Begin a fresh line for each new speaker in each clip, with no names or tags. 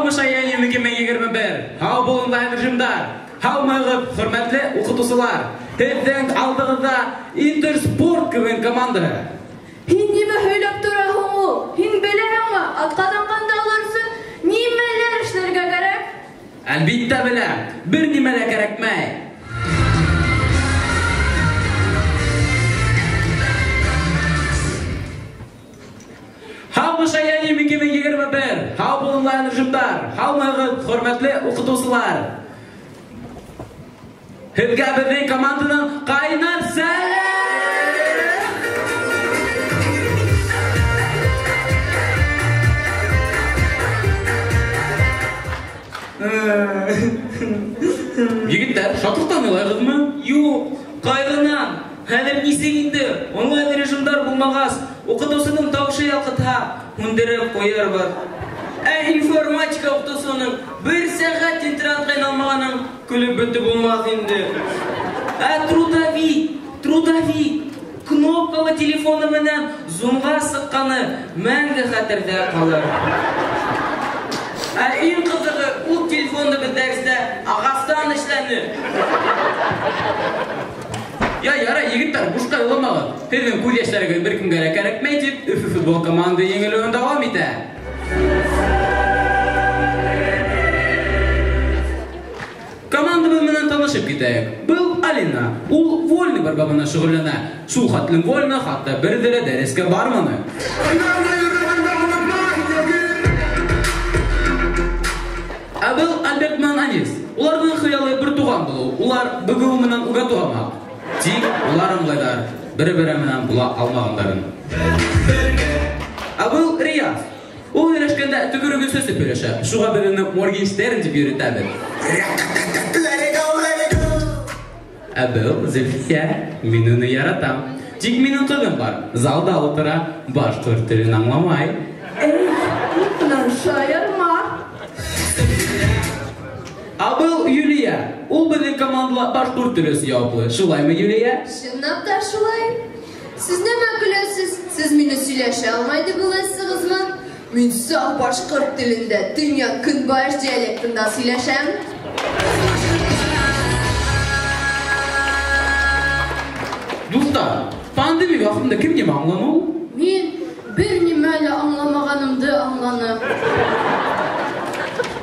Һаумы, Шаян 2021! Һау бул, онлайн режимдар! Һаумыһығыҙ, хөрмәтле уҡытыусылар! Һеҙҙең алдығыҙҙа Интерспорт КВН командаһы.
Һин нимә һөйләп тораһың ул? Һин беләһеңме, атҡаҙанған алыр өсөн нимәләр эшләргә кәрәк?
Әлбиттә беләм, бер нимә лә кәрәкмәй. Һаумы, Шаян 2021! Һау бул, онлайн режимдар! Һаумыһығыҙ, хөрмәтле уҡытыусылар! Һеҙгә беҙҙең команданың ҡайнар сәләм! Егеттәр, шатлыҡтан илайғыҙмы?
Юҡ, ҡайғынан. Хәҙер нисек инде? Онлайн режимдар булмағас, уҡытыусының тауышы ялҡытһа, һүндереп ҡуйырбыҙ. Ә информатика уҡытыусының бер сәғәт тетрадҡа инә алмағанын көлөп бөтөп булмаҫ инде. Ә трудовик, кнопкалы телефоны менән зумға сыҡҡаны мәңге хәтерҙә ҡалыр. Ә иң ҡыҙығы, ул телефонды беҙ дәрестә ағастан эшләне.
Я, ярай, егеттәр, бушҡа иламағыҙ. Һеҙҙең күҙ йәштәрегеҙ бер кемгә лә кәрәкмәй тип, Өфө футбол команда еңелеүен дауам итә. Командабыҙ менән танышып китәйек. Был Алина. Ул вольный борьба менән шөғөлләнә. Шул хәтлем вольный, хатта бер ҙә лә дәрескә барманы. Ә был Альберт менән Анис. Уларҙың хыялы бер туған булыу. Улар БГУ менән УГАТУ һамаҡ. Тик улар аңлайҙар бер-бере менән була алмағандарын. Ә был Рияз. Ул һөйләшкәндә төкөрөгөн сәсеп һөйләшә. Шуға беҙ уны Моргенштерн тип йөрөтәбеҙ. Ә был Зөлфиә. Мин уны яратам. Тик минең ҡыҙым бар. Залда ултыра, башҡорт телен аңламай.
Эй, бынан шаярма.
Ә был Юлия. Ул беҙҙең командала башҡорт теле өсөн яуаплы. Шулаймы, Юлия?
Чынлап та шулай. Сез нәмә көләсез? Сез мине сөйләшә алмай дип уйлайсығыҙмы? Мин саф башҡорт телендә, төньяҡ-көнбайыш диалектында сөйләшәм.
Дуҫтар, пандемия ваҡытында кем нимә аңланы ул?
Мин бер нимә лә аңламағанымды аңланым.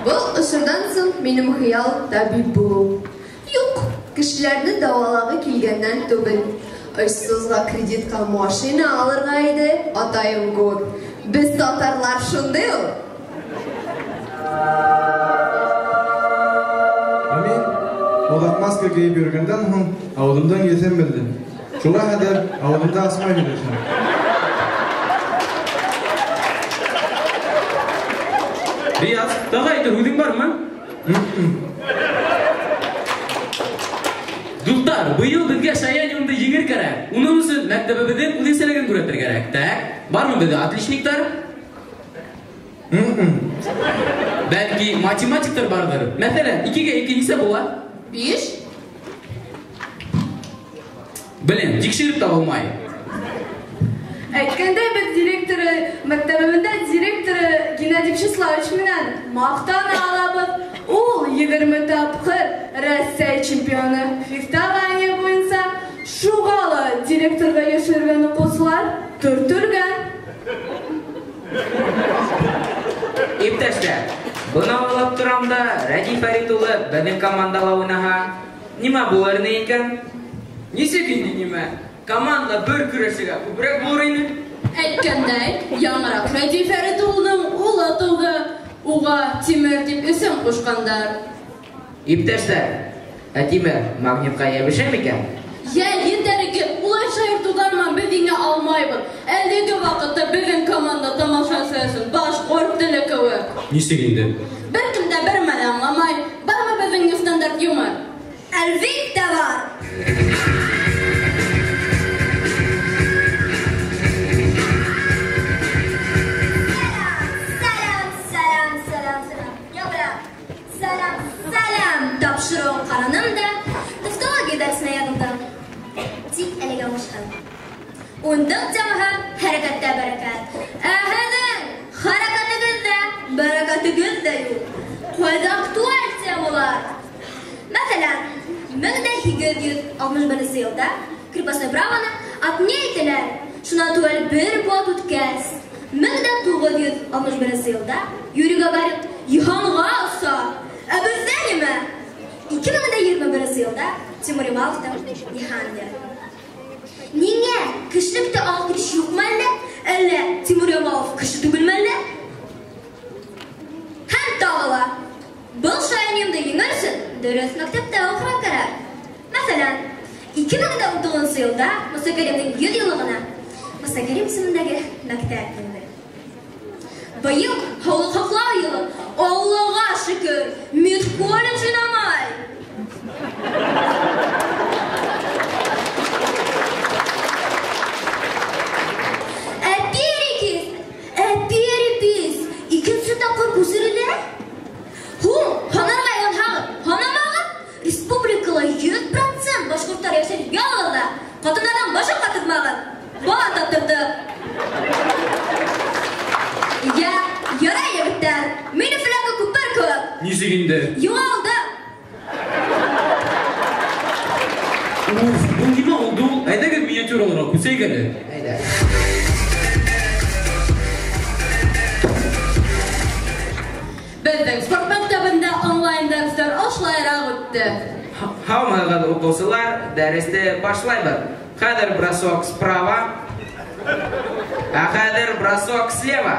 Был осорҙан һуң минең хыял табип булыу. Юҡ, кешеләрҙе дауалағы килгәндән түгел. Очсозға кредитҡа машина алырға ине, атайым кеүек. Беҙ татарлар шундай ул.
Ә мин оҙаҡ маска кейеп йөрөгәндән һуң ауыҙымдың еҫен белдем. Шуға хәҙер ауыҙымды асмай һөйләшәм.
Рияз, тағы әйтер һүҙең бармы? Дуҫтар, быйыл беҙгә Шаяньонды еңер кәрәк. Уның өсөн мәктәбебеҙҙең үҙенсәлеген күрһәтер кәрәк. Так, бармы беҙҙә отличниктар? Бәлки математиктар барҙыр. Мәҫәлән, икегә ике нисә була?
5.
Белем, тикшереп тә булмай.
Әйткәндәй, беҙ директоры, мәктәбебеҙҙә директоры Геннадий Вячеславович менән маҡтана алабыҙ. Ул 20 тапҡыр Рәсәй чемпионы фехтование буйынса. Шуға ла директорға йәшергән уҡыусылар төртөлгән.
Иптәштәр, бына уйлап торам да, Рәдиф Фәрит улы беҙҙең командала уйнаһа, нимә булыр ине икән? Нисек инде нимә? Команда бер көрәшергә күберәк булыр ине.
Әйткәндәй, яңыраҡ Рәдиф Фәрит улының улы тыуҙы. Уға Тимер тип исем ҡушҡандар.
Иптәштәр, ә Тимер магнитҡа йәбешә микән?
Йә, етәреге, улай шаяртыуҙар менән беҙ еңә алмайбыҙ. Әлеге ваҡытта беҙҙең команда тамашасы өсөн башҡорт теле кеүек.
Нисек инде?
Бер кем дә бер мәле аңламай. Бармы беҙҙең нестандарт юмор?
Әлбиттә бар. Тапшырыуын ҡараным да, тавтология дәресенә яҙылдым. Тик әлегә уңышһыҙ. Ундың темаһы хәрәкәттә бәрәкәт. Ә һеҙҙең хәрәкәтегеҙҙә бәрәкәте
Хәбәрегеҙ ҙә юҡ. Ҡайҙа актуаль темалар? Мәҫәлән, 1861 йылда крепостной правоны отменя итәләр. Шунан түгел бер быуат үткәс, 1961 йылда Юрий Гагарин йыһанға оса. Ә беҙҙә нимә? 2021 йылда Тимур Ямаловтың йыһан. Ниңә кешелектә аҡыл килеш юҡмы әллә? Әллә Тимур Ямалов кеше түгелме әллә? Һәм тағы ла был шаянимды еңер өсөн дөрөҫ мәктәптә уҡырға кәрәк. Мәҫәлән, 2019 йылда Муса Кәримдең 100 йыллығына Муса Кәрим исемендәге мәктәп булды. Быйыл һаулыҡ һаҡлау йылы, Аллаға шөкөр, медколледж уйнамай. Ә перепись икенсе тапҡыр күсерелә. Һуң, һанарға янһағыҙ, һанамағыҙ, республикала 100% башҡорттар йәшәй яҙығыҙ ҙа, ҡатындарҙың башын ҡатырмағыҙ, бала таптырҙы. Йә, ярай егеттәр, мин Өфөләге күпер кеүек.
Нисек инде?
Юғалды.
Уф, был нимә булды ул? Әйҙәгеҙ миниатюраларға күсәйек әле.
Әйҙә.
Беҙҙең спорт мәктәбендә онлайн дәрестәр ошолайыраҡ үтте.
Һаумыһығыҙ, уҡыусылар, дәресте башлайбыҙ. Хәҙер бросок справа, ә хәҙер бросок слева,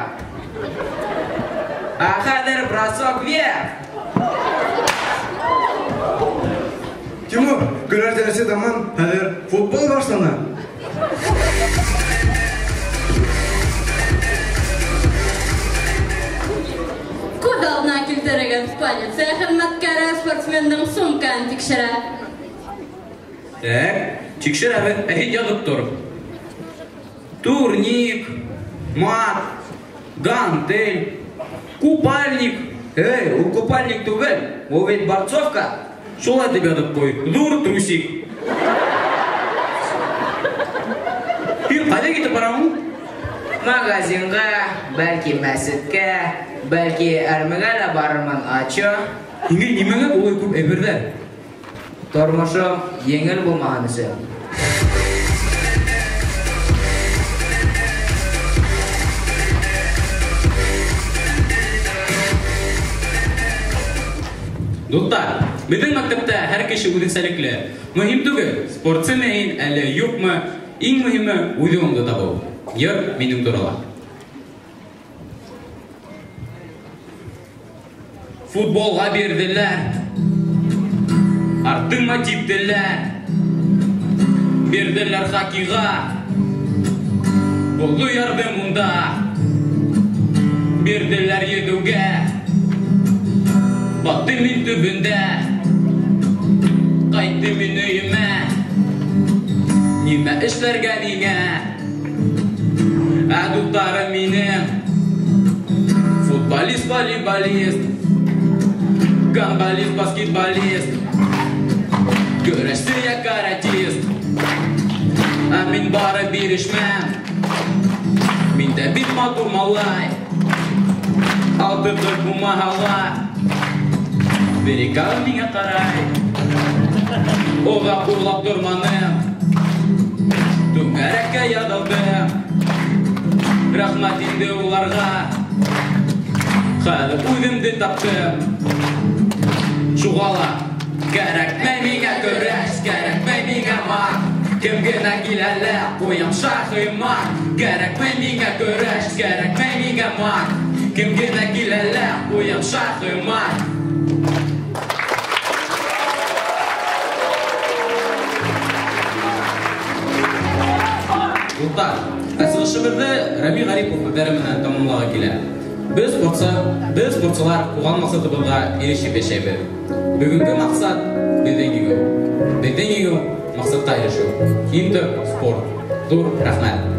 ә хәҙер бросок вверх.
Тимур, көрәш дәресе тамам, хәҙер футбол башлана.
Күҙ алдына килтерегеҙ, полиция хеҙмәткәре спортсмендың сумкаһын тикшерә.
Так, тикшерәбеҙ, ә һин яҙып тор. Турник, мат, гантель, купальник.
Эй, ул купальник түгел, ул бит борцовка.
Шулай тип яҙып ҡуй, ҙур трусик. Һин ҡайҙа китеп бараһың?
Магазинға, бәлки мәсеткә, бәлки әрмегә лә барырмын, а чё?
Һиңә нимәгә улай күп әйберҙәр?
Тормошом еңел булмаһын өсөн.
Дуҫтар, беҙҙең мәктәптә һәр кеше үҙенсәлекле. Мөһим түгел, спортсымы һин, әллә юҡмы, иң мөһиме үҙ юлыңды табыу. Йыр минең турала. Футболға бирҙеләр, артыма типтеләр, бирҙеләр хоккейға, булды ярҙым унда, бирҙеләр йөҙөүгә, баттым мин төбөндә, ҡайттым мин өйөмә, нимә эшләргә миңә? Ә дуҫтарым минең футболист, волейболист, гандболист, баскетболист, көрәшсе йә каратист. Ә мин бары бирешмәм, мин дә бит матур малай, алты дүрт булмаһа ла, бер ике ай миңә ҡарай. Оҙаҡ уйлап торманым, түңәрәккә яҙылдым. Рәхмәт инде уларға, хәҙер үҙемде таптым. Шуға ла кәрәкмәй миңә көрәш, кәрәкмәй миңә мат. Кем генә килә лә, ҡуям шахы мат. Кәрәкмәй миңә көрәш, кәрәкмәй миңә мат. Кем генә килә лә, ҡуям шахы мат. Дуҫтар, ә сығышыбыҙҙы Рәми Ғарипов һүҙҙәре менән тамамлағы килә. Беҙ спортсылар ҡуйған маҡсатыбыҙға ирешеп йәшәйбеҙ. Бөгөнгө маҡсат беҙҙең еңеү. Беҙҙең еңеү маҡсатҡа ирешеү. Иң төп спорт. Ҙур рәхмәт.